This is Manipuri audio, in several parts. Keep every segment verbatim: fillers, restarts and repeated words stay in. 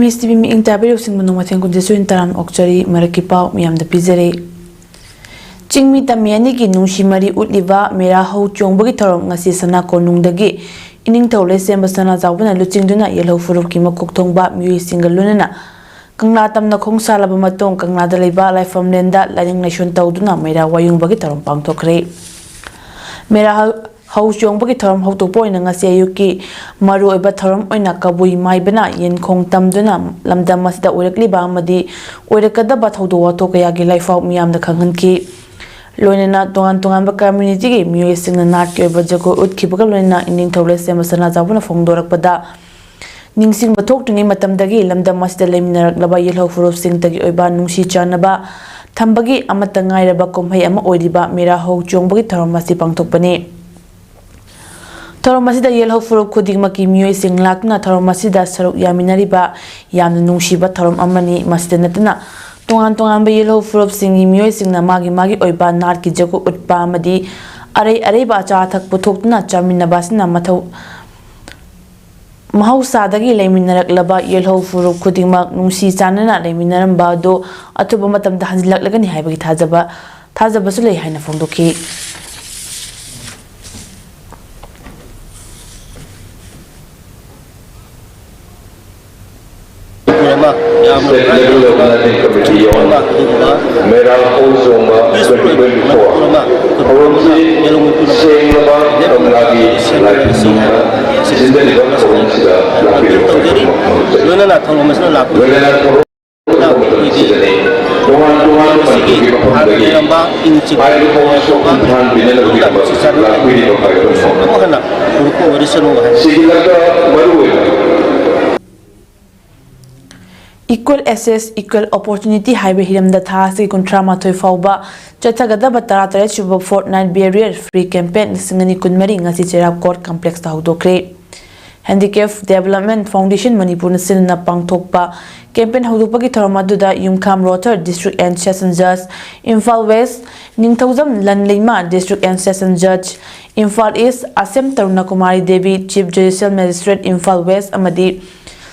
ꯃꯤꯁ ꯇꯤꯚꯤ ꯃꯤꯠꯌꯦꯡ ꯇꯥꯕꯤꯔꯤꯕꯁꯤꯡꯕꯨ ꯅꯣꯡꯃꯥꯏꯊꯦꯝ ꯀꯨꯟꯖꯦꯁꯨ ꯇꯔꯥꯝ ꯑꯣꯛꯆꯔꯤ꯫ ꯃꯔꯛꯀꯤ ꯄꯥꯎ ꯃꯤꯌꯥꯝꯗ ꯄꯤꯖꯔꯤ꯫ ꯆꯤꯡꯃꯤ ꯇꯝꯃꯤ ꯑꯅꯤꯒꯤ ꯅꯨꯡꯁꯤ ꯃꯔꯤ ꯎꯠꯂꯤꯕ ꯃꯦꯔꯥ ꯍꯧ ꯆꯣꯡꯕꯒꯤ ꯊꯧꯔꯝ ꯉꯁꯤ ꯁꯅꯥ ꯀꯣꯅꯨꯡꯗꯒꯤ ꯏꯅꯤꯡꯊꯧ ꯂꯩꯁꯦꯝꯕ ꯁꯅꯥꯖꯥꯎꯕꯅ ꯂꯨꯆꯤꯡꯗꯨꯅ ꯌꯦꯜꯍꯧ ꯐꯨꯔꯨꯞꯀꯤ ꯃꯀꯣꯛ ꯊꯣꯡꯕ ꯃꯤꯑꯣꯏꯁꯤꯡꯒ ꯂꯣꯏꯅꯅ ꯀꯪꯂꯥ ꯇꯝꯅ ꯈꯣꯡ ꯁꯥꯜꯂꯕ ꯃꯇꯨꯡ ꯀꯪꯂꯥꯗ ꯂꯩꯕ ꯂꯥꯏꯐꯝꯂꯦꯟꯗ ꯂꯥꯏꯅꯤꯡ ꯂꯥꯏꯁꯣꯟ ꯇꯧꯗꯨꯅ ꯃꯦꯔꯥ ꯋꯥꯌꯨꯡꯕꯒꯤ ꯊꯧꯔꯝ ꯄꯥꯡꯊꯣꯛꯈ꯭ꯔꯦ꯫ ꯃꯦꯔꯥ ꯍꯧ ꯆꯣꯡꯕꯒꯤ ꯊꯧꯔꯝ ꯍꯧꯗꯣꯛꯄ ꯑꯣꯏꯅ ꯉꯁꯤ ꯑꯌꯨꯛꯀꯤ ꯃꯔꯨꯑꯣꯏꯕ ꯊꯧꯔꯝ ꯑꯣꯏꯅ ꯀꯕꯨꯏ ꯃꯥꯏꯕꯅ ꯌꯦꯟꯈꯣꯡ ꯇꯝꯗꯨꯅ ꯂꯝꯗꯝ ꯑꯁꯤꯗ ꯑꯣꯏꯔꯛꯂꯤꯕ ꯑꯃꯗꯤ ꯑꯣꯏꯔꯛꯀꯗꯕ ꯊꯧꯗꯣꯛ ꯋꯥꯊꯣꯛ ꯀꯌꯥꯒꯤ ꯂꯥꯏꯐꯥꯎ ꯃꯤꯌꯥꯝꯗ ꯈꯪꯍꯟꯈꯤ꯫ ꯂꯣꯏꯅꯅ ꯇꯣꯉꯥꯟ ꯇꯣꯉꯥꯟꯕ ꯀꯝꯃ꯭ꯌꯨꯅꯤꯇꯤꯒꯤ ꯃꯤꯑꯣꯏꯁꯤꯡꯅ ꯅꯥꯠꯀꯤ ꯑꯣꯏꯕ ꯖꯒꯣꯏ ꯎꯠꯈꯤꯕꯒ ꯂꯣꯏꯅꯅ ꯏꯅꯤꯡꯊꯧ ꯂꯩꯁꯦꯝꯕ ꯁꯅꯥꯖꯥꯎꯕꯅ ꯐꯣꯡꯗꯣꯔꯛꯄꯗ, ꯅꯤꯡꯁꯤꯡꯕ ꯊꯣꯛꯇ꯭ꯔꯤꯉꯩ ꯃꯇꯝꯗꯒꯤ ꯂꯝꯗꯝ ꯑꯁꯤꯗ ꯂꯩꯃꯤꯟꯅꯔꯛꯂꯕ ꯌꯦꯜꯍꯧ ꯐꯨꯔꯨꯞꯁꯤꯡꯇꯒꯤ ꯑꯣꯏꯕ ꯅꯨꯡꯁꯤ ꯆꯥꯟꯅꯕ ꯊꯝꯕꯒꯤ ꯑꯃꯠꯇ ꯉꯥꯏꯔꯕ ꯀꯨꯝꯍꯩ ꯑꯃ ꯑꯣꯏꯔꯤꯕ ꯃꯦꯔꯥ ꯍꯧ ꯆꯣꯡꯕꯒꯤ ꯊꯧꯔꯝ ꯑꯁꯤ ꯄꯥꯡꯊꯣꯛꯄꯅꯤ꯫ ꯊꯧꯔꯝ ꯑꯁꯤꯗ ꯌꯦꯜꯍꯧ ꯐꯨꯔꯨꯞ ꯈꯨꯗꯤꯡꯃꯛꯀꯤ ꯃꯤꯑꯣꯏꯁꯤꯡ ꯂꯥꯛꯇꯨꯅ ꯊꯧꯔꯝ ꯑꯁꯤꯗ ꯁꯔꯨꯛ ꯌꯥꯃꯤꯟꯅꯔꯤꯕ ꯌꯥꯝꯅ ꯅꯨꯡꯁꯤꯕ ꯊꯧꯔꯝ ꯑꯃꯅꯤ꯫ ꯃꯁꯤꯗ ꯅꯠꯇꯅ ꯇꯣꯉꯥꯟ ꯇꯣꯉꯥꯟꯕ ꯌꯦꯜꯍꯧ ꯐꯨꯔꯨꯞꯁꯤꯡꯒꯤ ꯃꯤꯑꯣꯏꯁꯤꯡꯅ ꯃꯥꯒꯤ ꯃꯥꯒꯤ ꯑꯣꯏꯕ ꯅꯥꯠꯀꯤ ꯖꯒꯣꯏ ꯎꯠꯄ ꯑꯃꯗꯤ ꯑꯔꯩ ꯑꯔꯩꯕ ꯑꯆꯥ ꯑꯊꯛ ꯄꯨꯊꯣꯛꯇꯨꯅ ꯆꯥꯃꯤꯟꯅꯕ ꯑꯁꯤꯅ ꯃꯊꯧ ꯃꯍꯧꯁꯥꯗꯒꯤ ꯂꯩꯃꯤꯟꯅꯔꯛꯂꯕ ꯌꯦꯜꯍꯧ ꯐꯨꯔꯨꯞ ꯈꯨꯗꯤꯡꯃꯛ ꯅꯨꯡꯁꯤ ꯆꯥꯟꯅꯅ ꯂꯩꯃꯤꯟꯅꯔꯝꯕ ꯑꯗꯨ ꯑꯊꯨꯕ ꯃꯇꯝꯗ ꯍꯟꯖꯤꯜꯂꯛꯂꯒꯅꯤ ꯍꯥꯏꯕꯒꯤ ꯊꯥꯖꯕ, ꯊꯥꯖꯕꯁꯨ ꯂꯩ ꯍꯥꯏꯅ ꯐꯣꯡꯗꯣꯛꯈꯤ꯫ ꯃꯅꯤꯄꯨꯔ ꯑꯃ ꯌꯥꯝꯅ ꯁꯦꯟꯇ꯭ꯔꯦꯜ ꯒꯣꯚꯔꯟꯃꯦꯟꯠ ꯀꯃꯤꯇꯤ ꯑꯃ, ꯑꯗꯨꯒꯨꯝꯕ ꯃꯦꯔꯥ ꯍꯧ ꯆꯣꯡꯕ ꯄꯤꯁꯐꯨꯜ ꯑꯣꯏꯕ ꯇ꯭ꯋꯦꯟꯇꯤ ꯇ꯭ꯋꯦꯟꯇꯤ ꯐꯣꯔ ꯃꯅꯤꯄꯨꯔ ꯑꯃ ꯊꯧꯔꯝꯁꯤ ꯌꯦꯜꯍꯧ ꯃꯅꯤꯄꯨꯔ ꯑꯃ ꯁꯦꯡꯂꯕ ꯀꯪꯂꯥꯒꯤ ꯂꯥꯏꯐꯝ ꯅꯨꯡꯅ ꯁꯤꯟꯖꯔꯤꯕ ꯊꯧꯔꯝꯁꯤꯗ ꯂꯥꯛꯄꯤꯔꯤꯕ ꯇꯧꯖꯔꯤ꯫ ꯂꯣꯏꯅꯅ ꯊꯧꯔꯝ ꯑꯁꯤꯗ ꯂꯥꯛꯄꯤꯔꯤꯕ ꯂꯣꯏꯅꯅ ꯊꯧꯔꯝ ꯑꯩꯈꯣꯏꯒꯤ ꯇꯣꯉꯥꯟ ꯇꯣꯉꯥꯟꯕ ꯃꯁꯤꯒꯤ ꯃꯅꯤꯄꯨꯔꯒꯤ ꯍꯥꯟꯅ ꯃꯐꯝꯗꯒꯤ ꯂꯩꯔꯝꯕ ꯏꯪ ꯆꯤꯛ ꯍꯥꯏꯔꯤꯕ ꯊꯧꯔꯝ ꯑꯁꯤ ꯈꯣꯡꯊꯥꯡ ꯄꯤꯅꯅꯕꯒꯤꯗꯃꯛ ꯂꯥꯛꯄꯤꯔꯤꯕ ꯐꯥꯏꯕꯝ ꯑꯃꯨꯛ ꯍꯟꯅ ꯄꯨꯔꯛꯄ ꯑꯣꯏꯔꯁꯅꯨ ꯍꯥꯏꯅ ꯁꯤꯒꯤꯗꯃꯛꯇ ꯃꯔꯨ ꯑꯣꯏꯅ Equal Access, Equal Opportunity ꯍꯥꯏꯕ ꯍꯤꯔꯝꯗ ꯊꯥ ꯑꯁꯤꯒꯤ ꯀꯨꯟꯊ꯭ꯔꯥ ꯃꯥꯊꯣꯏ ꯐꯥꯎꯕ ꯆꯠꯊꯒꯗꯕ ꯇꯔꯥ ꯇꯔꯦꯠ ꯁꯨꯕ Fortnight Barrier Free Campaign ꯂꯤꯁꯤꯡ ꯑꯅꯤ ꯀꯨꯟ ꯃꯔꯤ ꯉꯁꯤ ꯆꯩꯔꯥꯛ Court Complex ꯇ ꯍꯧꯗꯣꯛꯈ꯭ꯔꯦ꯫ Handicap Development Foundation ꯃꯅꯤꯄꯨꯔꯅ ꯁꯤꯟꯗꯨꯅ ꯄꯥꯡꯊꯣꯛꯄ campaign ꯍꯧꯗꯣꯛꯄꯒꯤ ꯊꯧꯔꯝ ꯑꯗꯨꯗ ꯌꯨꯝꯈꯥꯝ ꯔꯣꯊꯔ District and Session Judge, Imphal West, Ningthoujam ꯂꯟꯂꯩꯃ, District and Session Judge, Imphal East, ꯑꯁꯦꯝ ꯇꯔꯨꯅꯥ Kumari Devi, Chief Judicial Magistrate, Imphal West, ꯑꯃꯗꯤ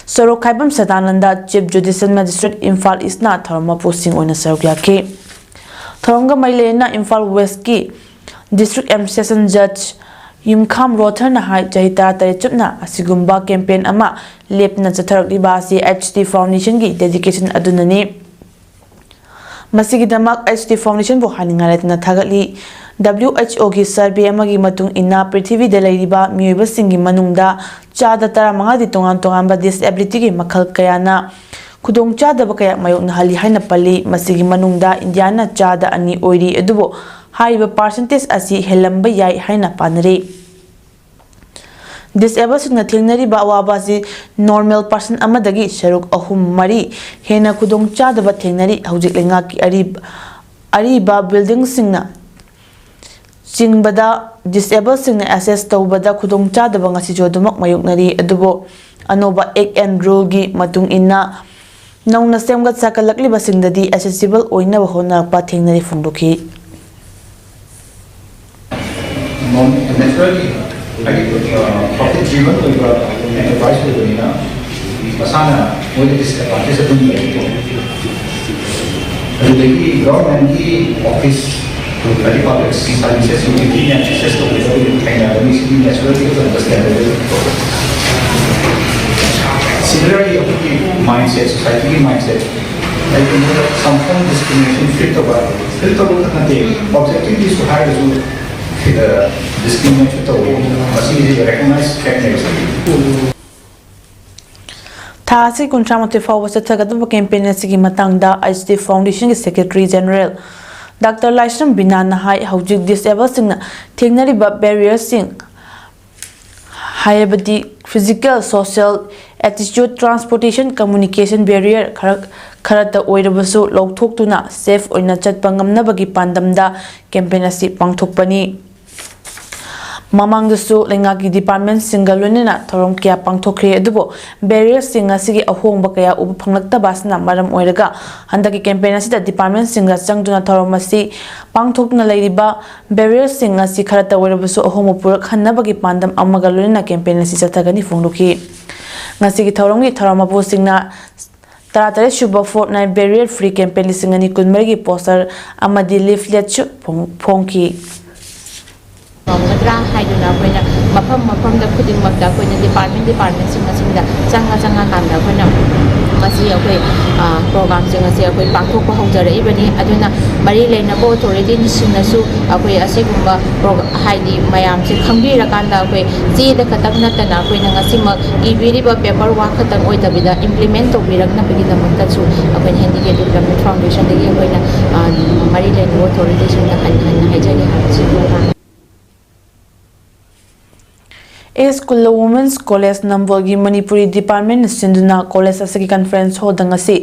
ꯁꯣꯔꯣꯛ ꯈꯥꯏꯕꯝ Sadananda, Chief Judicial Magistrate, Imphal ꯏꯁꯅ ꯊꯧꯔꯝ ꯃꯄꯨꯁꯤꯡ ꯑꯣꯏꯅ ꯁꯔꯨꯛ ꯌꯥꯈꯤ꯫ ꯊꯧꯔꯝꯒ ꯃꯔꯤ ꯂꯩꯅꯅ ꯏꯝꯐꯥꯜ ꯋꯦꯁꯀꯤ District and Session Judge ꯌꯨꯝꯈꯥꯝ ꯔꯣꯊꯔꯅ ꯍꯥꯏ, ꯆꯍꯤ ꯇꯔꯥꯇꯔꯦꯠ ꯆꯨꯞꯅ ꯑꯁꯤꯒꯨꯝꯕ campaign ꯑꯃ ꯂꯦꯞꯇꯅ ꯆꯠꯊꯔꯛꯂꯤꯕ ꯑꯁꯤ H D Foundationꯒꯤ dedication ꯑꯗꯨꯅꯅꯤ꯫ ꯃꯁꯤꯒꯤꯗꯃꯛ H D Foundationꯕꯨ ꯍꯥꯏꯅꯤꯡꯉꯥꯏ ꯂꯩꯇꯅ ꯊꯥꯒꯠꯂꯤ꯫ W H Oꯒꯤ survey ꯑꯃꯒꯤ ꯃꯇꯨꯡ ꯏꯟꯅ, ꯄ꯭ꯔꯤꯊꯤꯕꯤꯗ ꯂꯩꯔꯤꯕ ꯃꯤꯑꯣꯏꯕꯁꯤꯡꯒꯤ ꯃꯅꯨꯡꯗ ꯆꯥꯗ ꯇꯔꯥꯃꯉꯥꯗꯤ ꯇꯣꯉꯥꯟ ꯇꯣꯉꯥꯟꯕ disabilityꯒꯤ ꯃꯈꯜ ꯀꯌꯥꯅ ꯈꯨꯗꯣꯡꯆꯥꯗꯕ ꯀꯌꯥ ꯃꯥꯌꯣꯛꯅꯍꯜꯂꯤ ꯍꯥꯏꯅ ꯄꯜꯂꯤ꯫ ꯃꯁꯤꯒꯤ ꯃꯅꯨꯡꯗ ꯏꯟꯗꯤꯌꯥꯅ ꯆꯥꯗ ꯑꯅꯤ ꯑꯣꯏꯔꯤ, ꯑꯗꯨꯕꯨ ꯍꯥꯏꯔꯤꯕ percentage ꯑꯁꯤ ꯍꯦꯜꯂꯝꯕ ꯌꯥꯏ ꯍꯥꯏꯅ ꯄꯥꯅꯔꯤ꯫ Disabledꯁꯤꯡꯅ ꯊꯦꯡꯅꯔꯤꯕ ꯑꯋꯥꯕ ꯑꯁꯤ normal person ꯑꯃꯗꯒꯤ ꯁꯔꯨꯛ ꯑꯍꯨꯝ ꯃꯔꯤ ꯍꯦꯟꯅ ꯈꯨꯗꯣꯡꯆꯥꯗꯕ ꯊꯦꯡꯅꯔꯤ꯫ ꯍꯧꯖꯤꯛ ꯂꯩꯉꯥꯛꯀꯤ ꯑꯔꯤꯕ, ꯑꯔꯤꯕ buildingꯁꯤꯡꯅ ꯆꯤꯡꯕꯗ disabledꯁꯤꯡꯅ access ꯇꯧꯕꯗ ꯈꯨꯗꯣꯡꯆꯥꯗꯕ ꯉꯁꯤꯁꯨ ꯑꯗꯨꯃꯛ ꯃꯥꯌꯣꯛꯅꯔꯤ꯫ ꯑꯗꯨꯕꯨ ꯑꯅꯧꯕ Act and Ruleꯒꯤ ꯃꯇꯨꯡ ꯏꯟꯅ ꯅꯧꯅ ꯁꯦꯝꯒꯠ ꯁꯥꯒꯠꯂꯛꯂꯤꯕꯁꯤꯡꯗꯗꯤ accessible ꯑꯣꯏꯅꯕ ꯍꯣꯠꯅꯔꯛꯄ ꯊꯦꯡꯅꯔꯤ ꯐꯣꯡꯗꯣꯛꯈꯤ꯫ Naturally, ꯍꯥꯏꯗꯤ, profit driven ꯑꯣꯏꯕ enterprise ꯑꯣꯏꯕꯅꯤꯅ ꯃꯁꯥꯅ ꯃꯣꯏꯗ disadvantage ꯑꯗꯨꯝ ꯂꯩꯀꯣ꯫ ꯑꯗꯨꯗꯒꯤ governmentꯀꯤ office, ꯍꯥꯏꯗꯤ public services ꯌꯨꯇꯤꯂꯤꯇꯤ ꯃꯌꯥꯝ access ꯇꯧꯕꯗ ꯑꯩꯈꯣꯏ ꯊꯦꯡꯅꯕꯅꯤ, ꯁꯤꯗꯤ naturally ꯑꯩꯈꯣꯏ understandable꯫ Similarly, ꯑꯩꯈꯣꯏꯒꯤ mindset, societyꯒꯤ mindset, ꯍꯥꯏꯗꯤ ꯃꯣꯏꯗ some form discrimination feel ꯇꯧꯕ, feel ꯇꯧꯕ ꯈꯛ ꯅꯠꯇꯦ, objectivelyꯁꯨ ꯍꯥꯏꯔꯒꯁꯨ, discrimination ꯇꯧꯕ, ꯃꯁꯤꯒꯤꯗꯤ recognize factꯅꯦꯕ꯫ ꯊꯥ ꯑꯁꯤ ꯀꯨꯟꯊ꯭ꯔꯥ ꯃꯥꯊꯣꯏ ꯐꯥꯎꯕ ꯆꯠꯊꯒꯗꯕ campaign ꯑꯁꯤꯒꯤ ꯃꯇꯥꯡꯗ H D Foundationꯒꯤ Secretary General Doctor ꯂꯥꯏꯁ꯭ꯔꯝ ꯕꯤꯅꯥꯅ ꯍꯥꯏ, ꯍꯧꯖꯤꯛ disabledꯁꯤꯡꯅ ꯊꯦꯡꯅꯔꯤꯕ barrierꯁꯤꯡ, ꯍꯥꯏꯕꯗꯤ physical, social, attitude, transportation, communication barrier ꯈꯔ, ꯈꯔꯇ ꯑꯣꯏꯔꯕꯁꯨ ꯂꯧꯊꯣꯛꯇꯨꯅ safe ꯑꯣꯏꯅ ꯆꯠꯄ ꯉꯝꯅꯕꯒꯤ ꯄꯥꯟꯗꯝꯗ campaign ꯑꯁꯤ ꯄꯥꯡꯊꯣꯛꯄꯅꯤ꯫ ꯃꯃꯥꯡꯗꯁꯨ ꯂꯩꯉꯥꯛꯀꯤ departmentꯁꯤꯡꯒ ꯂꯣꯏꯅꯅ ꯊꯧꯔꯝ ꯀꯌꯥ ꯄꯥꯡꯊꯣꯛꯈ꯭ꯔꯦ, ꯑꯗꯨꯕꯨ barrierꯁꯤꯡ ꯑꯁꯤꯒꯤ ꯑꯍꯣꯡꯕ ꯀꯌꯥ ꯎꯕ ꯐꯪꯂꯛꯇꯕ ꯑꯁꯤꯅ ꯃꯔꯝ ꯑꯣꯏꯔꯒ ꯍꯟꯗꯛꯀꯤ campaign ꯑꯁꯤꯗ departmentꯁꯤꯡꯒ ꯆꯪꯗꯨꯅ ꯊꯧꯔꯝ ꯑꯁꯤ ꯄꯥꯡꯊꯣꯛꯇꯨꯅ ꯂꯩꯔꯤꯕ barrierꯁꯤꯡ ꯑꯁꯤ ꯈꯔꯇ ꯑꯣꯏꯔꯕꯁꯨ ꯑꯍꯣꯡꯕ ꯄꯨꯔꯛꯍꯟꯅꯕꯒꯤ ꯄꯥꯟꯗꯝ ꯑꯃꯒ ꯂꯣꯏꯅꯅ campaign ꯑꯁꯤ ꯆꯠꯊꯒꯅꯤ ꯐꯣꯡꯗꯣꯛꯈꯤ꯫ ꯉꯁꯤꯒꯤ ꯊꯧꯔꯝꯒꯤ ꯊꯧꯔꯝ ꯃꯄꯨꯁꯤꯡꯅ ꯇꯔꯥꯇꯔꯦꯠ ꯁꯨꯕ Fortnight Barrier Free Campaign ꯂꯤꯁꯤꯡ ꯑꯅꯤ ꯀꯨꯟꯃꯔꯤꯒꯤ poster ꯑꯃꯗꯤ leafletꯁꯨ ꯐꯣꯡ-, ꯐꯣꯡꯈꯤ꯫ ꯉꯝꯒꯗ꯭ꯔꯥ ꯍꯥꯏꯗꯨꯅ ꯑꯩꯈꯣꯏꯅ ꯃꯐꯝ ꯃꯐꯝꯗ ꯈꯨꯗꯤꯡꯃꯛꯇ ꯑꯩꯈꯣꯏꯅ department departmentꯁꯤꯡ ꯑꯁꯤꯗ ꯆꯪꯉ ꯆꯪꯉꯀꯥꯟꯗ ꯑꯩꯈꯣꯏꯅ ꯃꯁꯤ ꯑꯩꯈꯣꯏ, ꯑ, programꯁꯤꯡ ꯑꯁꯤ ꯑꯩꯈꯣꯏ ꯄꯥꯡꯊꯣꯛꯄ ꯍꯧꯖꯔꯛꯏꯕꯅꯤ꯫ ꯑꯗꯨꯅ ꯃꯔꯤ ꯂꯩꯅꯕ authorityꯁꯤꯡꯅꯁꯨ ꯑꯩꯈꯣꯏ ꯑꯁꯤꯒꯨꯝꯕ pro-, ꯍꯥꯏꯗꯤ ꯃꯌꯥꯝꯁꯦ ꯈꯪꯕꯤꯔꯀꯥꯟꯗ ꯑꯩꯈꯣꯏ ꯆꯦꯗ ꯈꯛꯇꯪ ꯅꯠꯇꯅ ꯑꯩꯈꯣꯏꯅ ꯉꯁꯤꯃꯛ ꯏꯕꯤꯔꯤꯕ paper work ꯈꯛꯇꯪ ꯑꯣꯏꯗꯕꯤꯗ implement ꯇꯧꯕꯤꯔꯛꯅꯕꯒꯤꯗꯃꯛꯇꯁꯨ ꯑꯩꯈꯣꯏꯅ Handicap Development Foundationꯗꯒꯤ ꯑꯩꯈꯣꯏꯅ, ꯑ, ꯃꯔꯤ ꯂꯩꯅꯕ authorityꯁꯤꯡꯗ ꯍꯟꯅ ꯍꯟꯅ ꯍꯥꯏꯖꯔꯤ ꯍꯥꯏꯕꯁꯤ꯫ ꯑꯦꯁ ꯀꯨꯜꯂ Women's College ꯅꯝꯕꯣꯜꯒꯤ ꯃꯅꯤꯄꯨꯔꯤ departmentꯅ ꯁꯤꯟꯗꯨꯅ college ꯑꯁꯤꯒꯤ conference hallꯗ ꯉꯁꯤ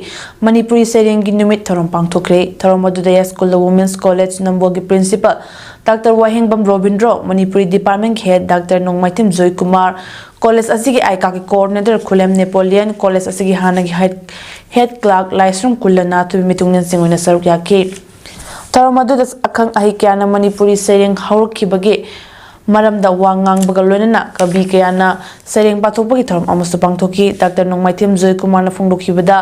ꯃꯅꯤꯄꯨꯔꯤ ꯁꯩꯔꯦꯡꯒꯤ ꯅꯨꯃꯤꯠ ꯊꯧꯔꯝ ꯄꯥꯡꯊꯣꯛꯈ꯭ꯔꯦ꯫ ꯊꯧꯔꯝ ꯑꯗꯨꯗ ꯑꯦꯁ ꯀꯨꯜꯂ Women's College ꯅꯝꯕꯣꯜꯒꯤ principal Doctor ꯋꯥꯍꯦꯡꯕꯝ ꯔꯣꯕꯤꯟꯗ꯭ꯔꯣ, ꯃꯅꯤꯄꯨꯔꯤ departmentꯀꯤ head Doctor ꯅꯣꯡꯃꯥꯏꯊꯦꯝ ꯖꯣꯏꯀꯨꯃꯥꯔ, college ꯑꯁꯤꯒꯤ ꯑꯥꯏꯀꯥꯒꯤ coordinator ꯈꯨꯂꯦꯝ ꯅꯦꯄꯣꯂꯤꯌꯟ, college ꯑꯁꯤꯒꯤ ꯍꯥꯟꯅꯒꯤ head, head clerk ꯂꯥꯏꯁ꯭ꯔꯝ ꯀꯨꯜꯂꯅ ꯑꯊꯣꯏꯕ ꯃꯤꯇꯨꯡꯂꯦꯟꯁꯤꯡ ꯑꯣꯏꯅ ꯁꯔꯨꯛ ꯌꯥꯈꯤ꯫ ꯊꯧꯔꯝ ꯑꯗꯨꯗ ꯑꯈꯪ ꯑꯍꯩ ꯀꯌꯥꯅ ꯃꯅꯤꯄꯨꯔꯤ ꯁꯩꯔꯦꯡ ꯍꯧꯔꯛꯈꯤꯕꯒꯤ ꯃꯔꯝꯗ ꯋꯥ ꯉꯥꯡꯕꯒ ꯂꯣꯏꯅꯅ ꯀꯕꯤ ꯀꯌꯥꯅ ꯁꯩꯔꯦꯡ ꯄꯥꯊꯣꯛꯄꯒꯤ ꯊꯧꯔꯝ ꯑꯃꯁꯨ ꯄꯥꯡꯊꯣꯛꯈꯤ꯫ ꯗꯥꯛꯇꯔ ꯅꯣꯡꯃꯥꯏꯊꯦꯝ ꯖꯣꯏꯀꯨꯃꯥꯔꯅ ꯐꯣꯡꯗꯣꯛꯈꯤꯕꯗ,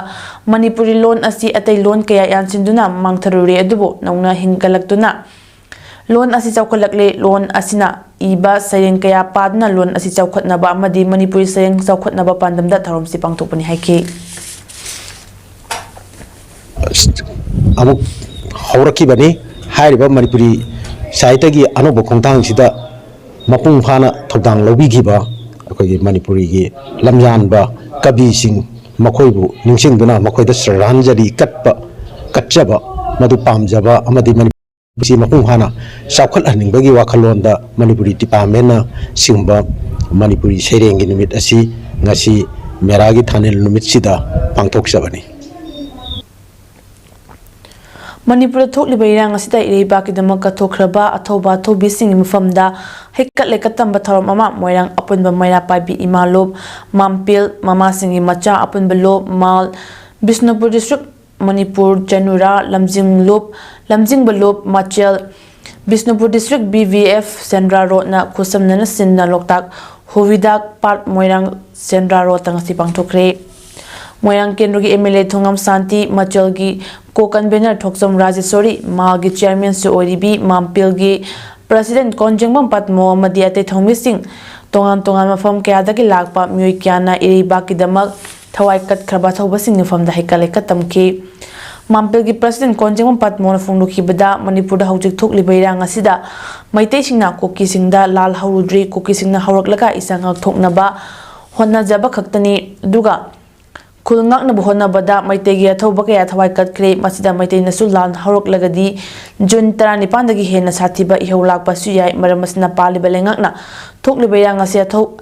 ꯃꯅꯤꯄꯨꯔꯤ ꯂꯣꯟ ꯑꯁꯤ ꯑꯇꯩ ꯂꯣꯟ ꯀꯌꯥ ꯌꯥꯟꯁꯤꯟꯗꯨꯅ ꯃꯥꯡꯊꯔꯨꯔꯦ, ꯑꯗꯨꯕꯨ ꯅꯧꯅ ꯍꯤꯡꯒꯠꯂꯛꯇꯨꯅ ꯂꯣꯟ ꯑꯁꯤ ꯆꯥꯎꯈꯠꯂꯛꯂꯦ꯫ ꯂꯣꯟ ꯑꯁꯤꯅ ꯏꯕ ꯁꯩꯔꯦꯡ ꯀꯌꯥ ꯄꯥꯗꯨꯅ ꯂꯣꯟ ꯑꯁꯤ ꯆꯥꯎꯈꯠꯅꯕ ꯑꯃꯗꯤ ꯃꯅꯤꯄꯨꯔꯤ ꯁꯩꯔꯦꯡ ꯆꯥꯎꯈꯠꯅꯕ ꯄꯥꯟꯗꯝꯗ ꯊꯧꯔꯝꯁꯤ ꯄꯥꯡꯊꯣꯛꯄꯅꯤ ꯍꯥꯏꯈꯤ꯫ ꯑꯃꯨꯛ ꯍꯧꯔꯛꯈꯤꯕꯅꯤ꯫ ꯍꯥꯏꯔꯤꯕ ꯃꯅꯤꯄꯨꯔꯤ ꯁꯥꯍꯤꯇ꯭ꯌꯒꯤ ꯑꯅꯧꯕ ꯈꯣꯡꯊꯥꯡꯁꯤꯗ ꯃꯄꯨꯡ ꯐꯥꯅ ꯊꯧꯗꯥꯡ ꯂꯧꯕꯤꯈꯤꯕ ꯑꯩꯈꯣꯏꯒꯤ ꯃꯅꯤꯄꯨꯔꯤꯒꯤ ꯂꯝꯌꯥꯟꯕ ꯀꯕꯤꯁꯤꯡ, ꯃꯈꯣꯏꯕꯨ ꯅꯤꯡꯁꯤꯡꯗꯨꯅ ꯃꯈꯣꯏꯗ ꯁ꯭ꯔꯗꯥꯟꯖꯂꯤ ꯀꯠꯄ, ꯀꯠꯆꯕ, ꯃꯗꯨ ꯄꯥꯝꯖꯕ ꯑꯃꯗꯤ ꯃꯅꯤꯄꯨꯔꯤ ꯁꯤ ꯃꯄꯨꯡ ꯐꯥꯅ ꯆꯥꯎꯈꯠꯍꯟꯅꯤꯡꯕꯒꯤ ꯋꯥꯈꯜꯂꯣꯟꯗ ꯃꯅꯤꯄꯨꯔꯤ departmentꯅ ꯁꯤꯒꯨꯝꯕ ꯃꯅꯤꯄꯨꯔꯤ ꯁꯩꯔꯦꯡꯒꯤ ꯅꯨꯃꯤꯠ ꯑꯁꯤ ꯉꯁꯤ ꯃꯦꯔꯥꯒꯤ ꯊꯥꯅꯤꯜ ꯅꯨꯃꯤꯠꯁꯤꯗ ꯄꯥꯡꯊꯣꯛꯆꯕꯅꯤ꯫ ꯃꯅꯤꯄꯨꯔꯗ ꯊꯣꯛꯂꯤꯕ ꯏꯔꯥꯡ ꯑꯁꯤꯗ ꯏꯔꯩꯕꯥꯛꯀꯤꯗꯃꯛ ꯀꯠꯊꯣꯛꯈ꯭ꯔꯕ ꯑꯊꯧꯕ ꯑꯊꯧꯕꯤꯁꯤꯡꯒꯤ ꯃꯐꯝꯗ ꯍꯩꯀꯠ ꯂꯩꯀꯠ ꯇꯝꯕ ꯊꯧꯔꯝ ꯑꯃ ꯃꯣꯏꯔꯥꯡ ꯑꯄꯨꯟꯕ ꯃꯩꯔꯥ ꯄꯥꯏꯕꯤ ꯏꯃꯥ ꯂꯣꯞ, ꯃꯥꯝꯄꯤꯜ, ꯃꯃꯥꯁꯤꯡꯒꯤ ꯃꯆꯥ ꯑꯄꯨꯟꯕ ꯂꯣꯞ, ꯃꯥꯜ, ꯕꯤꯁꯅꯨꯄꯨꯔ district, ꯃꯅꯤꯄꯨꯔ, ꯆꯅꯨꯔꯥ, ꯂꯝꯖꯤꯡ ꯂꯣꯞ, ꯂꯝꯖꯤꯡꯕ ꯂꯣꯞ, ꯃꯥꯆꯦꯜ, Bishnupur district, B V F, ꯁꯦꯟꯗ꯭ꯔꯥ roadꯅ ꯈꯨꯠꯁꯝꯅꯅ ꯁꯤꯟꯅ ꯂꯣꯛꯇꯥꯛ ꯍꯨꯋꯤꯗꯥꯛ ꯄꯥꯠ ꯃꯣꯏꯔꯥꯡ ꯁꯦꯟꯗ꯭ꯔꯥ ꯔꯣꯗꯇ ꯉꯁꯤ ꯄꯥꯡꯊꯣꯛꯈ꯭ꯔꯦ꯫ ꯃꯣꯏꯔꯥꯡ ꯀꯦꯟꯗ꯭ꯔꯒꯤ ꯑꯦꯝ ꯑꯦꯜ ꯑꯦ ꯊꯣꯉꯝ ꯁꯥꯟꯇꯤ, ꯃꯆꯜꯒꯤ ꯀꯣ ꯀꯟꯚꯦꯅꯔ ꯊꯣꯛꯆꯣꯝ ꯔꯥꯖꯦꯁꯣꯔꯤ, ꯃꯥꯒꯤ ꯆꯤꯌꯥꯔꯃꯦꯟꯁꯨ ꯑꯣꯏꯔꯤꯕꯤ ꯃꯥꯝꯄꯤꯜꯒꯤ ꯄ꯭ꯔꯁꯤꯗꯦꯟ ꯀꯣꯟꯖꯦꯡꯕꯝ ꯄꯠꯃꯣ ꯑꯃꯗꯤ ꯑꯇꯩ ꯊꯧꯃꯤꯁꯤꯡ, ꯇꯣꯉꯥꯟ ꯇꯣꯉꯥꯟꯕ ꯃꯐꯝ ꯀꯌꯥꯗꯒꯤ ꯂꯥꯛꯄ ꯃꯤꯑꯣꯏ ꯀꯌꯥꯅ ꯏꯔꯩꯕꯥꯛꯀꯤꯗꯃꯛ ꯊꯋꯥꯏ ꯀꯠꯈ꯭ꯔꯕ ꯑꯊꯧꯕꯁꯤꯡꯒꯤ ꯃꯐꯝꯗ ꯍꯩꯀꯠ ꯂꯩꯀꯠ ꯇꯝꯈꯤ꯫ ꯃꯥꯝꯄꯤꯜꯒꯤ ꯄ꯭ꯔꯁꯤꯗꯦꯟ ꯀꯣꯟꯖꯦꯡꯕꯝ ꯄꯠꯃꯣꯅ ꯐꯣꯡꯗꯣꯛꯈꯤꯕꯗ, ꯃꯅꯤꯄꯨꯔꯗ ꯍꯧꯖꯤꯛ ꯊꯣꯛꯂꯤꯕ ꯏꯔꯥꯡ ꯑꯁꯤꯗ ꯃꯩꯇꯩꯁꯤꯡꯅ ꯀꯨꯀꯤꯁꯤꯡꯗ ꯂꯥꯜ ꯍꯧꯔꯨꯗ꯭ꯔꯤ, ꯀꯨꯀꯤꯁꯤꯡꯅ ꯍꯧꯔꯛꯂꯒ ꯏꯁꯥ ꯉꯥꯛꯊꯣꯛꯅꯕ ꯍꯣꯠꯅꯖꯕ ꯈꯛꯇꯅꯤ꯫ ꯑꯗꯨꯒ ꯈꯨꯜ ꯉꯥꯛꯅꯕ ꯍꯣꯠꯅꯕꯗ ꯃꯩꯇꯩꯒꯤ ꯑꯊꯧꯕ ꯀꯌꯥ ꯊꯋꯥꯏ ꯀꯠꯈ꯭ꯔꯦ꯫ ꯃꯁꯤꯗ ꯃꯩꯇꯩꯅꯁꯨ ꯂꯥꯟ ꯍꯧꯔꯛꯂꯒꯗꯤ ꯖꯨꯟ ꯇꯔꯥꯅꯤꯄꯥꯟꯗꯒꯤ ꯍꯦꯟꯅ ꯁꯥꯊꯤꯕ ꯏꯍꯧ ꯂꯥꯛꯄꯁꯨ ꯌꯥꯏ꯫ ꯃꯔꯝ ꯑꯁꯤꯅ ꯄꯥꯜꯂꯤꯕ ꯂꯩꯉꯥꯛꯅ ꯊꯣꯛꯂꯤꯕ ꯏꯔꯥꯡ ꯑꯁꯤ ꯑꯊꯧ-,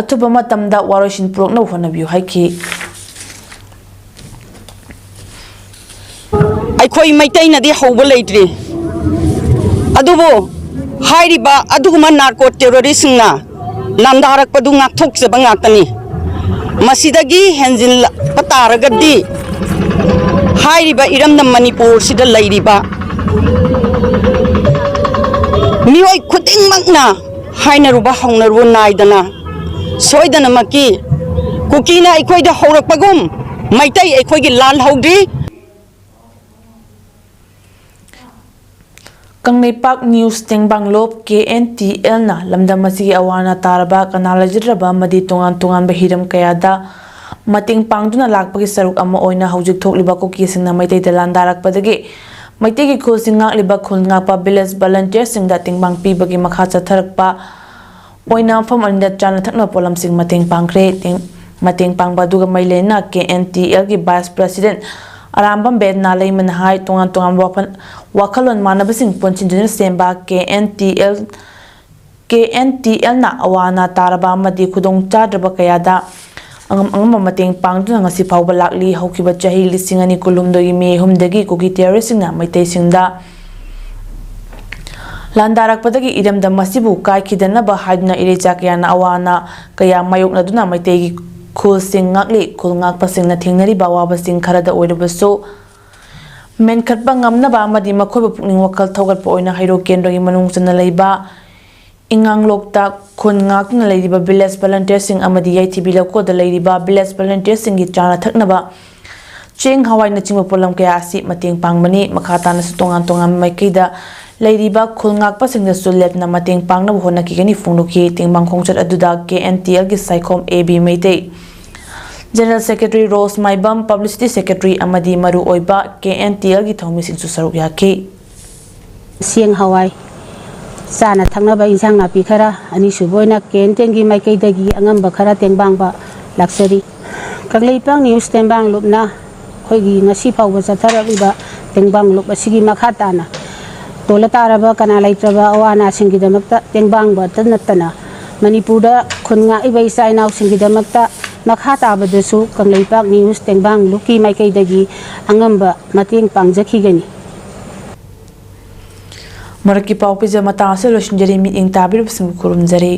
ꯑꯊꯨꯕ ꯃꯇꯝꯗ ꯋꯥꯔꯣꯏꯁꯤꯟ ꯄꯨꯔꯛꯅꯕ ꯍꯣꯠꯅꯕꯤꯌꯨ ꯍꯥꯏꯈꯤ꯫ ꯑꯩꯈꯣꯏ ꯃꯩꯇꯩꯅꯗꯤ ꯍꯧꯕ ꯂꯩꯇ꯭ꯔꯤ, ꯑꯗꯨꯕꯨ ꯍꯥꯏꯔꯤꯕ ꯑꯗꯨꯒꯨꯝꯕ ꯅꯥꯔꯀꯣ ꯇꯦꯔꯣꯔꯤꯁꯁꯤꯡꯅ ꯂꯥꯟꯗꯥꯔꯛꯄꯗꯨ ꯉꯥꯛꯊꯣꯛꯆꯕ ꯉꯥꯛꯇꯅꯤ꯫ ꯃꯁꯤꯗꯒꯤ ꯍꯦꯟꯖꯤꯜꯂꯛꯄ ꯇꯥꯔꯒꯗꯤ ꯍꯥꯏꯔꯤꯕ ꯏꯔꯝꯗꯝ ꯃꯅꯤꯄꯨꯔꯁꯤꯗ ꯂꯩꯔꯤꯕ ꯃꯤꯑꯣꯏ ꯈꯨꯗꯤꯡꯃꯛꯅ ꯍꯥꯏꯅꯔꯨꯕ ꯍꯧꯅꯔꯨꯕ ꯅꯥꯏꯗꯅ ꯁꯣꯏꯗꯅꯃꯛꯀꯤ ꯀꯨꯀꯤꯅ ꯑꯩꯈꯣꯏꯗ ꯍꯧꯔꯛꯄꯒꯨꯝ ꯃꯩꯇꯩ ꯑꯩꯈꯣꯏꯒꯤ ꯂꯥꯜ ꯍꯧꯗ꯭ꯔꯤ꯫ ꯀꯪꯂꯩꯄꯥꯛ ꯅ꯭ꯌꯨꯁ ꯇꯦꯡꯕꯥꯡꯂꯣꯞ ꯀꯦ ꯑꯦꯟ ꯇꯤ ꯑꯦꯜꯅ ꯂꯝꯗꯝ ꯑꯁꯤꯒꯤ ꯑꯋꯥ ꯑꯅꯥ ꯇꯥꯔꯕ, ꯀꯅꯥ ꯂꯩꯖꯗ꯭ꯔꯕ ꯑꯃꯗꯤ ꯇꯣꯉꯥꯟ ꯇꯣꯉꯥꯟꯕ ꯍꯤꯔꯝ ꯀꯌꯥꯗ ꯃꯇꯦꯡ ꯄꯥꯡꯗꯨꯅ ꯂꯥꯛꯄꯒꯤ ꯁꯔꯨꯛ ꯑꯃ ꯑꯣꯏꯅ ꯍꯧꯖꯤꯛ ꯊꯣꯛꯂꯤꯕ ꯀꯨꯀꯤꯁꯤꯡꯅ ꯃꯩꯇꯩꯗ ꯂꯥꯟꯗꯥꯔꯛꯄꯗꯒꯤ ꯃꯩꯇꯩꯒꯤ ꯈꯨꯜꯁꯤꯡ ꯉꯥꯛꯂꯤꯕ ꯈꯨꯜ ꯉꯥꯛꯄ ꯚꯤꯂꯦꯖ ꯚꯣꯂꯨꯟꯇꯤꯌꯔꯁꯤꯡꯗ ꯇꯦꯡꯕꯥꯡ ꯄꯤꯕꯒꯤ ꯃꯈꯥ ꯆꯠꯊꯔꯛꯄ ꯑꯣꯏꯅ ꯃꯐꯝ ꯑꯅꯤꯗ ꯆꯥꯅ ꯊꯛꯅꯕ ꯄꯣꯠꯂꯝꯁꯤꯡ ꯃꯇꯦꯡ ꯄꯥꯡꯈ꯭ꯔꯦ꯫ ꯇꯦꯡ-, ꯃꯇꯦꯡ ꯄꯥꯡꯕ ꯑꯗꯨꯒ ꯃꯔꯤ ꯂꯩꯅꯅ ꯀꯦ ꯑꯦꯟ ꯇꯤ ꯑꯦꯜꯒꯤ ꯚꯥꯏꯁ ꯄ꯭ꯔꯁꯤꯗꯦꯟ ꯑꯔꯥꯝꯕꯝ ꯕꯦꯗꯅꯥ ꯂꯩꯃꯅ ꯍꯥꯏ, ꯇꯣꯉꯥꯟ ꯇꯣꯉꯥꯟꯕ ꯋꯥꯐꯝ, ꯋꯥꯈꯜꯂꯣꯟ ꯃꯥꯟꯅꯕꯁꯤꯡ ꯄꯨꯟꯁꯤꯟꯗꯨꯅ ꯁꯦꯝꯕ K N T L, K N T ꯑꯦꯜꯅ ꯑꯋꯥ ꯑꯅꯥ ꯇꯥꯔꯕ ꯑꯃꯗꯤ ꯈꯨꯗꯣꯡ ꯆꯥꯗ꯭ꯔꯕ ꯀꯌꯥꯗ ꯑꯉꯝ ꯑꯉꯝꯕ ꯃꯇꯦꯡ ꯄꯥꯡꯗꯨꯅ ꯉꯁꯤ ꯐꯥꯎꯕ ꯂꯥꯛꯂꯤ꯫ ꯍꯧꯈꯤꯕ ꯆꯍꯤ ꯂꯤꯁꯤꯡ ꯑꯅꯤ ꯀꯨꯟꯍꯨꯝꯗꯣꯏꯒꯤ ꯃꯦ ꯑꯍꯨꯝꯗꯒꯤ ꯀꯨꯀꯤ ꯇꯦꯔꯣꯔꯤꯁꯁꯤꯡꯅ ꯃꯩꯇꯩꯁꯤꯡꯗ ꯂꯥꯟꯗꯥꯔꯛꯄꯗꯒꯤ ꯏꯔꯝꯗꯝ ꯑꯁꯤꯕꯨ ꯀꯥꯏꯈꯤꯗꯅꯕ ꯍꯥꯏꯗꯨꯅ ꯏꯔꯩꯆꯥ ꯀꯌꯥꯅ ꯑꯋꯥ ꯑꯅꯥ ꯀꯌꯥ ꯃꯥꯌꯣꯛꯅꯗꯨꯅ ꯃꯩꯇꯩꯒꯤ ꯈꯨꯜꯁꯤꯡ ꯉꯥꯛꯂꯤ꯫ ꯈꯨꯜ ꯉꯥꯛꯄꯁꯤꯡꯅ ꯊꯦꯡꯅꯔꯤꯕ ꯑꯋꯥꯕꯁꯤꯡ ꯈꯔꯗ ꯑꯣꯏꯔꯕꯁꯨ ꯃꯦꯟꯈꯠꯄ ꯉꯝꯅꯕ ꯑꯃꯗꯤ ꯃꯈꯣꯏꯕꯨ ꯄꯨꯛꯅꯤꯡ ꯋꯥꯈꯜ ꯊꯧꯒꯠꯄ ꯑꯣꯏꯅ ꯍꯩꯔꯣꯛ ꯀꯦꯟꯗ꯭ꯔꯒꯤ ꯃꯅꯨꯡ ꯆꯟꯅ ꯂꯩꯕ ꯏꯉꯥꯡꯂꯣꯛꯇ ꯈꯨꯟ ꯉꯥꯛꯇꯨꯅ ꯂꯩꯔꯤꯕ village volunteerꯁꯤꯡ ꯑꯃꯗꯤ ꯌꯥꯏꯊꯤꯕꯤ ꯂꯧꯀꯣꯗ ꯂꯩꯔꯤꯕ village volunteerꯁꯤꯡꯒꯤ ꯆꯥꯅ ꯊꯛꯅꯕ ꯆꯦꯡ ꯍꯋꯥꯏꯅꯆꯤꯡꯕ ꯄꯣꯠꯂꯝ ꯀꯌꯥ ꯑꯁꯤ ꯃꯇꯦꯡ ꯄꯥꯡꯕꯅꯤ꯫ ꯃꯈꯥ ꯇꯥꯅꯁꯨ ꯇꯣꯉꯥꯟ ꯇꯣꯉꯥꯟꯕ ꯃꯥꯏꯀꯩꯗ ꯂꯩꯔꯤꯕ ꯈꯨꯜ ꯉꯥꯛꯄꯁꯤꯡꯗꯁꯨ ꯂꯦꯞꯇꯅ ꯃꯇꯦꯡ ꯄꯥꯡꯅꯕ ꯍꯣꯠꯅꯈꯤꯒꯅꯤ ꯐꯣꯡꯗꯣꯛꯈꯤ꯫ ꯇꯦꯡꯕꯥꯡ ꯈꯣꯡꯆꯠ ꯑꯗꯨꯗ KNTLꯒꯤ Saikhom AB Meitei, General Secretary ꯔꯣꯁ ꯃꯥꯏꯕꯝ, Publicity Secretary ꯑꯃꯗꯤ ꯃꯔꯨꯑꯣꯏꯕ KNTLꯒꯤ ꯊꯧꯃꯤꯁꯤꯡꯁꯨ ꯁꯔꯨꯛ ꯌꯥꯈꯤ꯫ ꯆꯦꯡ ꯍꯋꯥꯏ, ꯆꯥꯅ ꯊꯛꯅꯕ ꯏꯟꯁꯥꯡ ꯅꯥꯄꯤ ꯈꯔ, ꯑꯅꯤꯁꯨꯕ ꯑꯣꯏꯅ KNTLꯒꯤ ꯃꯥꯏꯀꯩꯗꯒꯤ ꯑꯉꯝꯕ ꯈꯔ ꯇꯦꯡꯕꯥꯡꯕ ꯂꯥꯛꯆꯔꯤ꯫ ꯀꯪꯂꯩꯄꯥꯛ news ꯇꯦꯡꯕꯥꯡ ꯂꯨꯞꯅ ꯑꯩꯈꯣꯏꯒꯤ ꯉꯁꯤ ꯐꯥꯎꯕ ꯆꯠꯊꯔꯛꯂꯤꯕ ꯇꯦꯡꯕꯥꯡ ꯂꯨꯞ ꯑꯁꯤꯒꯤ ꯃꯈꯥ ꯇꯥꯅ ꯇꯣꯜꯂ ꯇꯥꯔꯕ ꯀꯅꯥ ꯂꯩꯇ꯭ꯔꯕ ꯑꯋꯥ ꯑꯅꯥꯁꯤꯡꯒꯤꯗꯃꯛꯇ ꯇꯦꯡꯕꯥꯡꯕꯇ ꯅꯠꯇꯅ ꯃꯅꯤꯄꯨꯔꯗ ꯈꯨꯟ ꯉꯥꯛꯏꯕ ꯏꯆꯥ ꯏꯅꯥꯎꯁꯤꯡꯒꯤꯗꯃꯛꯇ ꯃꯈꯥ ꯇꯥꯕꯗꯁꯨ ꯀꯪꯂꯩꯄꯥꯛ news ꯇꯦꯡꯕꯥꯡ ꯂꯨꯞꯀꯤ ꯃꯥꯏꯀꯩꯗꯒꯤ ꯑꯉꯝꯕ ꯃꯇꯦꯡ ꯄꯥꯡꯖꯈꯤꯒꯅꯤ꯫ ꯃꯔꯛꯀꯤ ꯄꯥꯎ ꯄꯤꯖ ꯃꯇꯥꯡ ꯑꯁꯤ ꯂꯣꯏꯁꯤꯟꯖꯔꯤ꯫ ꯃꯤꯠꯌꯦꯡ ꯇꯥꯕꯤꯔꯤꯕꯁꯤꯡꯕꯨ ꯈꯨꯔꯨꯝꯖꯔꯤ꯫